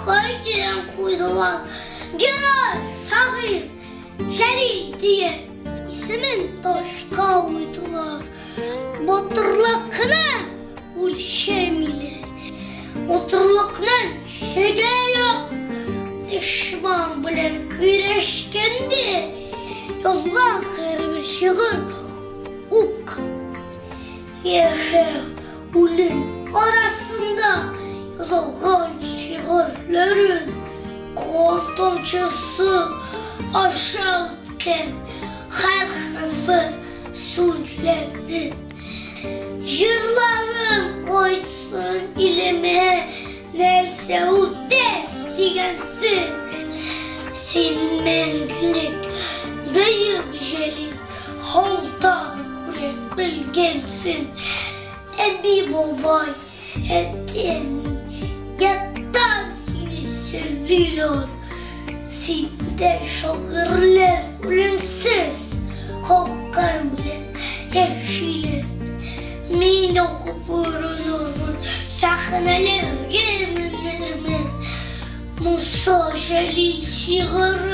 һәйкәл куйдылар. Герой, шагыйрь Җәлил дигән исемен ташка уйдылар. Батырлык кына үлчәмиләр. Батырлыкның чиге юк. Дошман белән көрәшкәндә язган һәрбер шигырь ук. Яшәү, үлем арасында язылган шигырьләрен кан тамчысы аша үткән һәр хәрефе сүзләрнең. Җырларым кайтсын илемә, нәрсә үтә дигәнсең. Син мәңгелек, бөек Җәлил. Халта күрә белгәнсең. Әби-бабай, әти-әни яттан сине сөйлиләр. Синдә шагыйрьләр үлемсез халкың белән яшиләр. Мин укып өйрәнермен, сәхнәләргә менәрмен. Муса Җәлил шигырен.